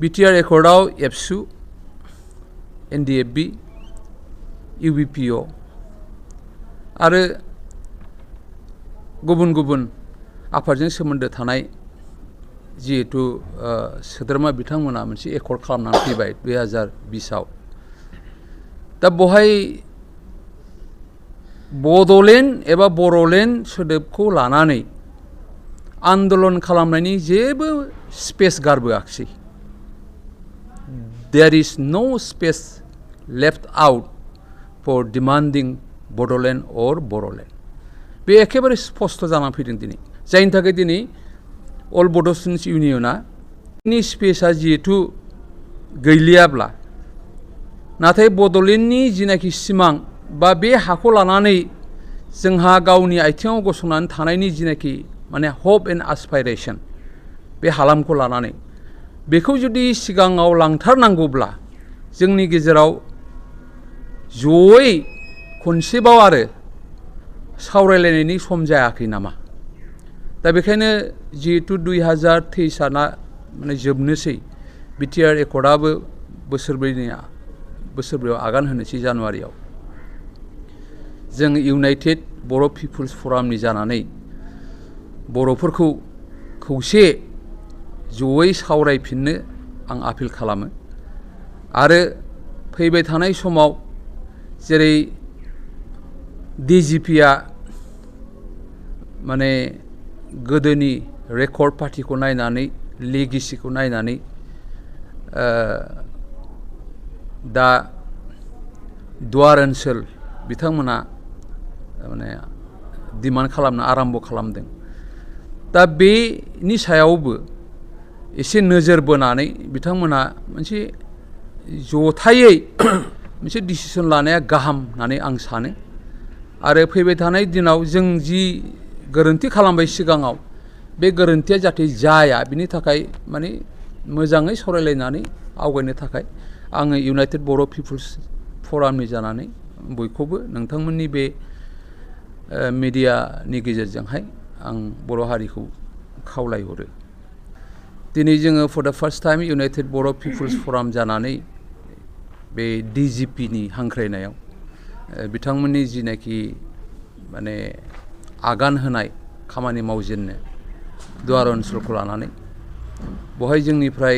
BTR एकर्डआव एबसु NDFB इउबिपिअ आरो गुबुन गुबुन आफादजों सोमोन्दो थानाय जिहेतु सोद्रोमा बिथांमोना मोनसे एकर्ड खालामनानै फैबाय 2020आव दा बहाय बड'लेण्ड एबा बर'लेण्ड सोदोबखौ लानानै आन्दलन खालामनायनि जेबो space गारबोआखिसै there is no space left out for demanding Bodoland or Boroland बे एखेबारे स्पष्ट जानानै फैदों दिनै जायनि थाखाय दिनै अल बड' स्टुडेन्टस इउनियना नि स्पेसा जिहेतु गैलियाब्ला नाथाय बड'लेण्डनि जिनाखि सिमां बा बे हाखौ लानानै जोंहा गावनि आथिङाव गसंनानै थानायनि जिनाखि माने हप एन्ड आसपाइरेसन बे हालामखौ लानानै बेखौ जुदि सिगाङाव लांथारनांगौब्ला जोंनि गेजेराव जयै खनसेबाव आरो सावरायलायनायनि सम जायाखै नामा दा बेखायनो जिहेतु 2023 माने जोबनोसै बिटिआर एकर्डआबो बोसोरब्रैयाव आगान होनोसै जानुवारियाव जों इउनाइटेड बर' पिपुल्स फरामनि जानानै बर'फोरखौ खौसे जयै सावरायफिननो आं आपिल खालामो आरो फैबाय थानाय समाव जेरै DJPआ माने गोदोनि रेकर्ड पार्टिखौ नायनानै लेगेसिखौ नायनानै दा दुवार ओनसोल बिथांमोना माने डिमान्ड खालामनो आराम्भ खालामदों दा बेनि सायावबो एसे नोजोर बोनानै बिथांमोना मोनसे जथायै मोनसे डिसिसन लानाया गाहाम होननानै आं सानो आरो फैबाय थानाय दिनाव जों जि गोरोन्थि खालामबाय सिगाङाव बे गोरोन्थिया जाहाथे जाया बिनि थाखाय माने मोजाङै सावरायलायनानै आवगायनो थाखाय आङो इउनाइटेड बर' पिपुल्स फरामनि जानानै बयखौबो नोंथांमोननि बे मिडियानि गेजेरजोंहाय आं बर' हारिखौ खावलायहरो दिनै जोङो फर दा फार्स्ट टाइम इउनाइटेड बर' पिपुल्स फराम जानानै बे DJPनि हांख्रायनायाव बिथांमोननि जिनाखि माने आगान होनाय खामानि मावजेननो दुवार ओनसोलखौ लानानै बहाय जोंनिफ्राय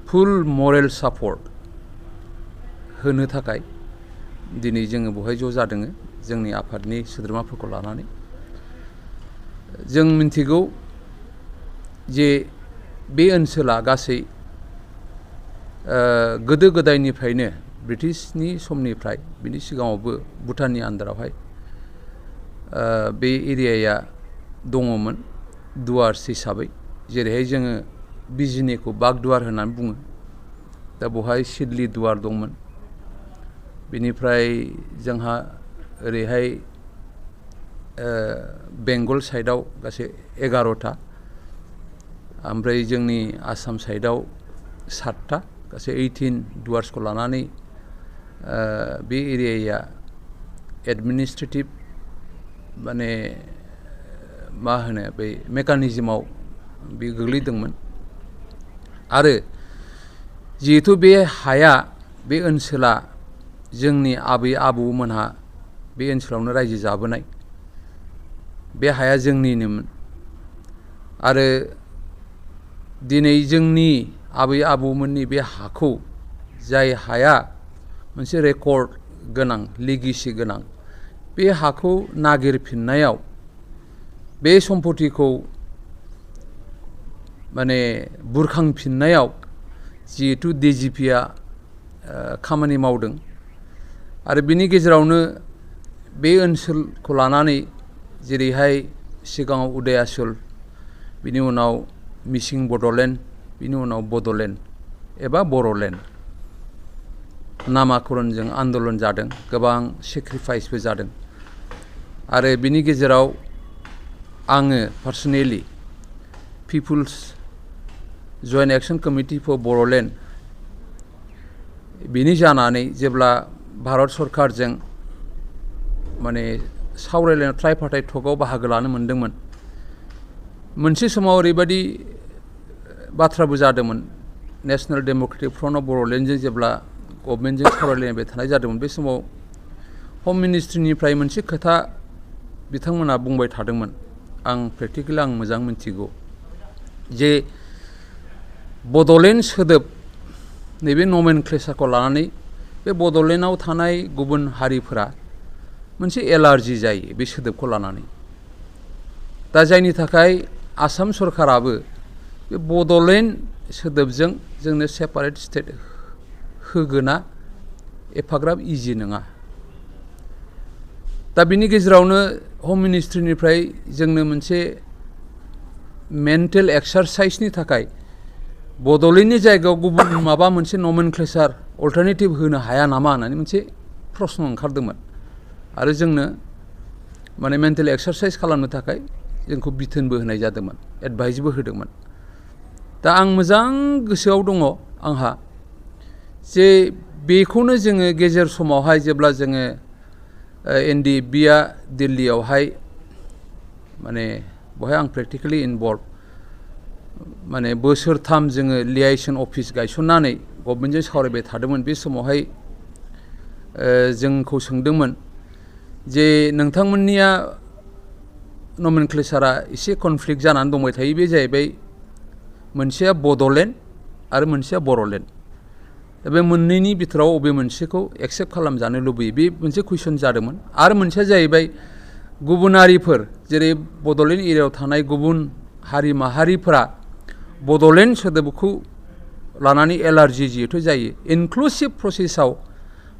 फुल मरेल सापर्ट होनो थाखाय दिनै जोङो बहाय ज' जादों जोंनि आफादनि सोद्रोमाफोरखौ लानानै जों मिन्थिगौ जे बे ओनसोला गासै गोदो गोदायनिफ्रायनो ब्रिटिशनि समनिफ्राय बिनि सिगाङावबो भुटाननि आन्दारावहाय बे एरियाया दङमोन दुवार्स हिसाबै जेरैहाय जोङो बिजिनिखौ बागदुवार होननानै बुङो दा बहाय सिदलि दुवार दंमोन बेनिफ्राय जोंहा ओरैहाय बेंगल साइडआव गासै 11टा ओमफ्राय जोंनि आसाम साइडआव 7टा गासै 18 दुवार्सखौ लानानै बे एरियाया एडमिनिस्ट्रेटिभ माने मा होनो बै मेकानिजमाव बे गोग्लैदोंमोन आरो जिहेतु बे हाया बे ओनसोला जोंनि आबै आबौमोनहा बे ओनसोलावनो रायजो जाबोनाय बे हाया जोंनिनोमोन आरो दिनै जोंनि आबै आबौमोननि बे हाखौ जाय हाया मोनसे रेकर्ड गोनां लेगेसि गोनां बे हाखौ नागिरफिननायाव बे सम्पतिखौ माने बुरखांफिननायाव जिहेतु DJPआ खामानि मावदों आरो बिनि गेजेरावनो बे ओनसोलखौ लानानै जेरैहाय सिगाङाव उदयाचल बिनि उनाव मिसिं बड'लेण्ड बिनि उनाव बड'लेण्ड एबा बर'लेण्ड नामाकरणजों आन्दलन जादों गोबां सेक्रिफाइसबो जादों आरो बिनि गेजेराव आङो personally peoples joint action committee for Boroland बिनि जानानै जेब्ला भारत सरकारजों माने सावरायलायनाय ट्राइपार्टाइट टकआव बाहागो लानो मोनदोंमोन मोनसे समाव ओरैबायदि बाथ्राबो जादोंमोन नेशनेल डेम'क्रेटिक फ्रन्ट अफ बर'लेण्डजों जेब्ला गभर्नमेन्टजों सावरायलायबाय थानाय जादोंमोन बे समाव हम मिनिस्ट्रिनिफ्राय मोनसे खोथा बिथांमोना बुंबाय थादोंमोन आं प्रेक्टिकेलि आं मोजां मिथिगौ जे बड'लेण्ड सोदोब नैबे नमेनक्लेचारखौ लानानै बे बड'लेण्डआव थानाय गुबुन हारिफोरा मोनसे एलार्जि जायो बे सोदोबखौ लानानै दा जायनि थाखाय आसाम सरकाराबो बे बड'लेण्ड सोदोबजों जोंनो सेपारेट स्टेट होगोना एफाग्राब इजि नङा दा बिनि गेजेरावनो हम मिनिस्ट्रिनिफ्राय जोंनो मोनसे मेन्टेल एक्सारसाइसनि थाखाय बड'लेण्डनि जायगायाव गुबुन माबा मोनसे नमेनक्लेचार अल्टारनेटिभ होनो हाया नामा होननानै मोनसे प्रश्न ओंखारदोंमोन आरो जोंनो माने मेन्टेल एक्सारसाइस खालामनो थाखाय जोंखौ बिथोनबो होनाय जादोंमोन एडभाइसबो होदोंमोन दा आं मोजां गोसोआव दङ आंहा जे बेखौनो जोङो गेजेर समावहाय जेब्ला जोङो NDFBआ दिल्लीयावहाय माने बहाय आं प्रेक्टिकेलि इनभल्भ माने बोसोरथाम जोङो लियाइसन अफिस गायसननानै गभर्नमेन्टजों सावरायबाय थादोंमोन बे समावहाय जोंखौ सोंदोंमोन जे नोंथांमोननिया नमेनक्लेचारा एसे कनफ्लिक्ट जानानै दंबाय थायो बे जाहैबाय मोनसेया बड'लेण्ड आरो मोनसेया बर'लेण्ड दा बे मोननैनि बिथोराव अबे मोनसेखौ एक्सेप्ट खालामजानो लुबैयो बे मोनसे कुइसन जादोंमोन आरो मोनसेया जाहैबाय गुबुनारिफोर जेरै बड'लेण्ड एरियायाव थानाय गुबुन हारि माहारिफोरा बड'लेण्ड सोदोबखौ लानानै एलार्जि जिहेथु जायो इनक्लुसिभ प्रसेसआव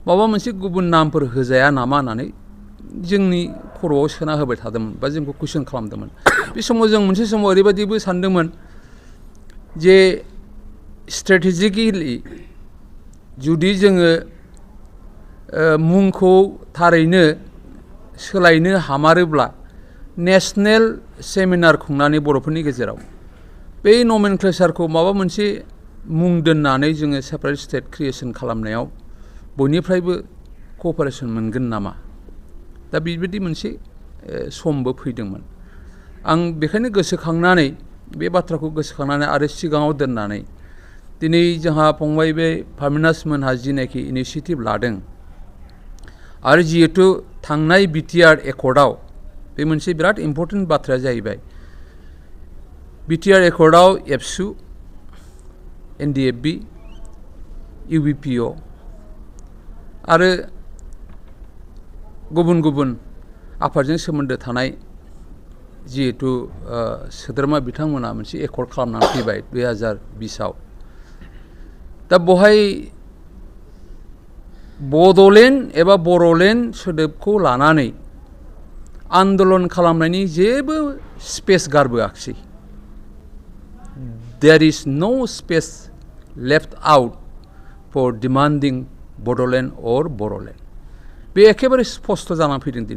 माबा मोनसे गुबुन नामफोर होजाया नामा होननानै जोंनि खर'आव सोना होबाय थादोंमोन बा जोंखौ कुइसन खालामदोंमोन बे समाव जों मोनसे समाव ओरैबायदिबो सानदोंमोन जे स्ट्रेटेजिकेलि जुदि जोङो मुंखौ थारैनो सोलायनो हामारोब्ला नेशनेल सेमिनार खुंनानै बर'फोरनि गेजेराव बे नमेनक्लेचारखौ माबा मोनसे मुं दोननानै जोङो सेपारेट स्टेट क्रिएसन खालामनायाव बयनिफ्रायबो क'पारेसन मोनगोन नामा दा बेबायदि मोनसे समबो फैदोंमोन आं बेखायनो गोसोखांनानै बे बाथ्राखौ गोसोखांनानै आरो सिगाङाव दोननानै दिनै जोंहा फंबाय बे फार्मिनास मोनहा जिनाखि इनिसियेटिभ लादों आरो जिहेतु थांनाय बिटिआर एकर्डआव बे मोनसे बिराद इम्पर्टेन्ट बाथ्राया जाहैबाय बिटिआर एकर्डआव एबसु NDFB UBPF आरो गुबुन गुबुन आफादजों सोमोन्दो थानाय जिहेतु सोद्रोमा बिथांमोना मोनसे एकर्ड खालामनानै फैबाय 2020आव दा बहाय बड'लेण्ड एबा बर'लेण्ड सोदोबखौ लानानै आन्दलन खालामनायनि जेबो space गारबोआखिसै There is no space left out for demanding Bordland or Boroland बे एखेबारे स्पष्ट जानानै फैदों दिनै